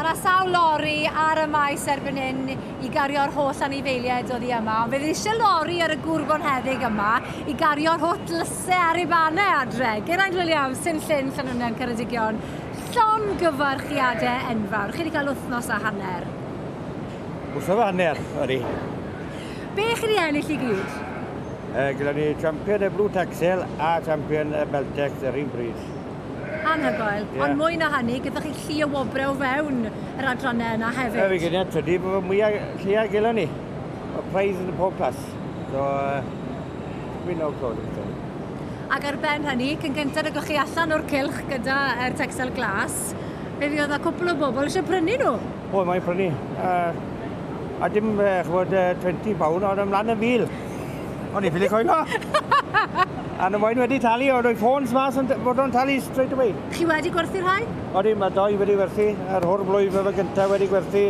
Mae yna sawl lori ar y maes erbyn hyn i gario'r holl anifeiliaid oddi yma, ond fydd eisiau lori ar y gŵr bonheddig yma i gario'r holl dlysau a'r rubanau adre. Geraint Williams, Syn Llyn, Llanwnnen, Ceredigion. Llongyfarchiadau enfawr. Chi wedi cael wythnos a hanner. Wythnos a hanner, ydy. Be chi wedi ennill i gyd? Gyda ni champion y Blue Texel a champion y Beltex yr un bryd. Anhygoel. Yeah. Ond mwy na hynny, gyda chi llu o wobrau o fewn yr adrannau yna hefyd. Ie, fi gyda trydy, bod mwyaf lleia gilon ni. O prize yn y pob class. So, fi'n no clod. Ac ar ben hynny, cyn gyntaf ag o'ch chi allan o'r cylch gyda yr Texel Glas, fe fuodd 'na cwpl o bobl eisiau prynu nhw. O, mae'n prynu. A dim, ch'mod, 20 pound, ond ymlaen y fil. O'n i ffili coelio. A nhw moyn wedi talu, o'n rhoi ffôns mas yn fod o'n talu straight away. Chi wedi gwerthu rhai? Odi, mae doi wedi werthu. Yr hwr blwydd fy gyntaf wedi gwerthu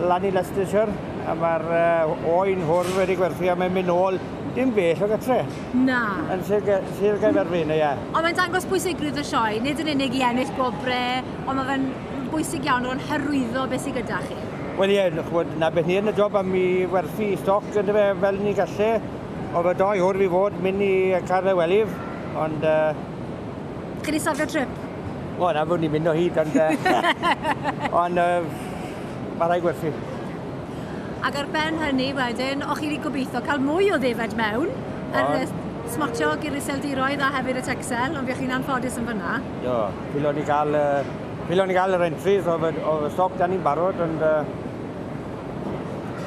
lan i Leicestershire, a mae'r uh, oen hwr wedi gwerthu a mae'n mynd nôl dim bell o gytre. Na. Yn Sir, Sir Gaerfyrddin, ie. Ond mae'n dangos pwysigrwydd y sioe, nid yn unig i ennill gwobre, ond mae fe'n bwysig iawn o ran hyrwyddo beth sydd gyda chi. Wel ie, ch'mod, 'na beth ni yn y job am i werthu stoc yndyfe fel ni'n gallu. Oedd y doi hwr fi fod mynd i Caerlewelif, ond... Chi 'di safio trip? O, na fod ni'n mynd o hyd, ond... ond mae rhaid gwerthu. Ac ar ben hynny wedyn, o'ch chi wedi gobeithio cael mwy o ddefaid mewn, yr smotiog i'r Iseldiroedd a hefyd y Texel, ond fuoch chi'n anffodus yn fyna. Do, ffilon ni gael, ffilon ni gael yr entries, oedd y stoc dan ni'n barod, ond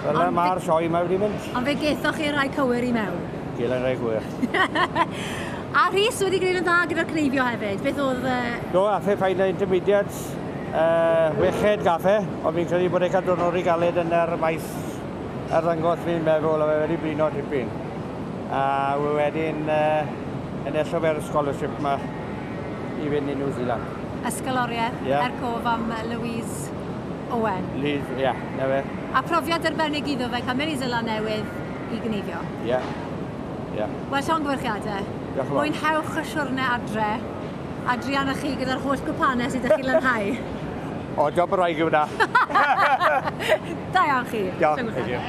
fel yna mae'r sioe yma wedi mynd. Ond fe gethoch chi'r rhai cywir i mewn? Gelen rhai cywir. A Rhys wedi gwneud yn dda gyda'r cneifio hefyd, beth oedd... Do, a fe final intermediates, Chweched gath e, ond fi'n credu bod e'n cael diwrnod rhy galed yn yr maes arddangos fi'n meddwl, a fe wedi blino tipyn. A we wedyn enillo fe'r scholarship ma i fynd i New Zealand. Ysgoloriaeth yeah. er cof am Louise Owen. Louise, ie, yeah, na fe. A profiad arbennig iddo fe cael mynd i Zeland Newydd i gneifio. Ie, yeah. ie. Yeah. Wel, llongyfarchiadau. Diolch yn fawr. Mwynhewch y siwrne adre. A druan â chi gyda'r holl gwpanau sydd ydych chi'n lanhau. O, job y rhaid yw hwnna. Da iawn chi. Diolch. Thank you.